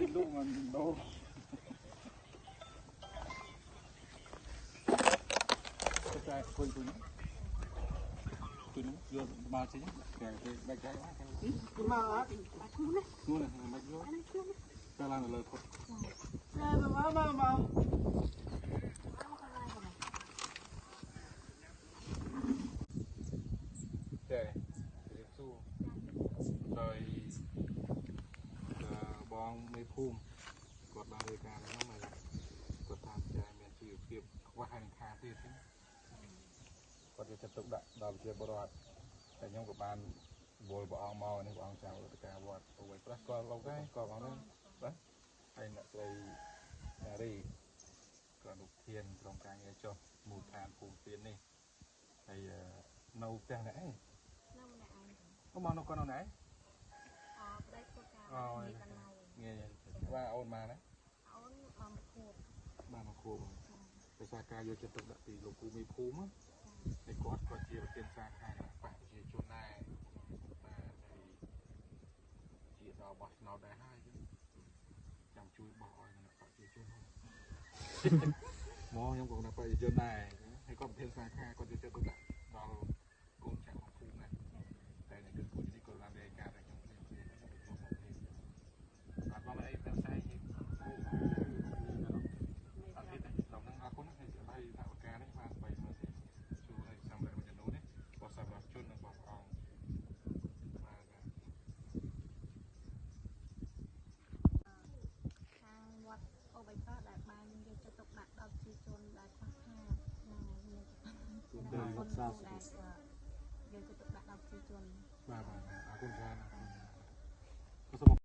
តិចលក់មិនដូរតែគុយគុយគុយយកមកចេញគេគេបែកបែក គឺមកអត់ នោះណាមិនយកតែឡើងទៅលើផុត មកមកមក ចេះរៀបសួរដោយបងមេភូមិគាត់បានរាយការណ៍ខ្ញុំហើយគាត់ថាចែមានជីវភាពខ្វះហើយនឹងខាតទៀតគាត់យកចិត្តទុកដាក់ដល់ប្រជាពលរដ្ឋតែខ្ញុំក៏បានវល់ព្រះអង្គមកនេះព្រះអង្គចាំរដ្ឋការវត្តអូយប្រាស់គាត់លោកដែរគាត់បងដែរបាទហើយអ្នកស្រីណារីក៏លោកធានក្រុមការងារចុះមូលដ្ឋានភូមិទាននេះហើយនៅផ្ទះអ្នកឯង នៅម្នាក់ឯង អូមកនៅគាត់នៅណែ អប្តីធ្វើការ ងាយបាទអូនមកណា អូនមកខួប បាទមកខួបដោយសារការយកចិត្តទុកដាក់ពីលោកគ្រូមេភូមិហើយគាត់ក៏ជាប្រធានសាខាគណៈបកប្រជាជនដែរបាទហើយជាដល់បោះឆ្នោតដែរហើយចាំជួយបោះឲ្យគណៈបកប្រជាជនមកខ្ញុំក៏គណៈបកប្រជាជនដែរហើយគាត់ប្រធានសាខាគាត់យកចិត្តទុកដាក់ដល់កូនចៅរបស់ភូមិដែរតែនៅគឺគូនេះក៏បានរាយការណ៍ដល់ខ្ញុំភ្លាមភ្លាមខ្ញុំមកភ្លាមអត់បងអីតែផ្សាយអត់ទេតែដល់នឹងអរគុណហើយហើយថវិកានេះបាន30000ជួយឲ្យសម្រាប់មួយចំនួននេះបងសម្រាប់ជននិងបងអង្គបាទ ខាងវត្តអូបៃតដែលបានយកចិត្តទុកដាក់ដល់ប្រជាជនដែលខ្វះខាតណាមានអរគុណដែលយកចិត្តទុកដាក់ដល់ប្រជាជន បាទបាទអរគុណច្រើន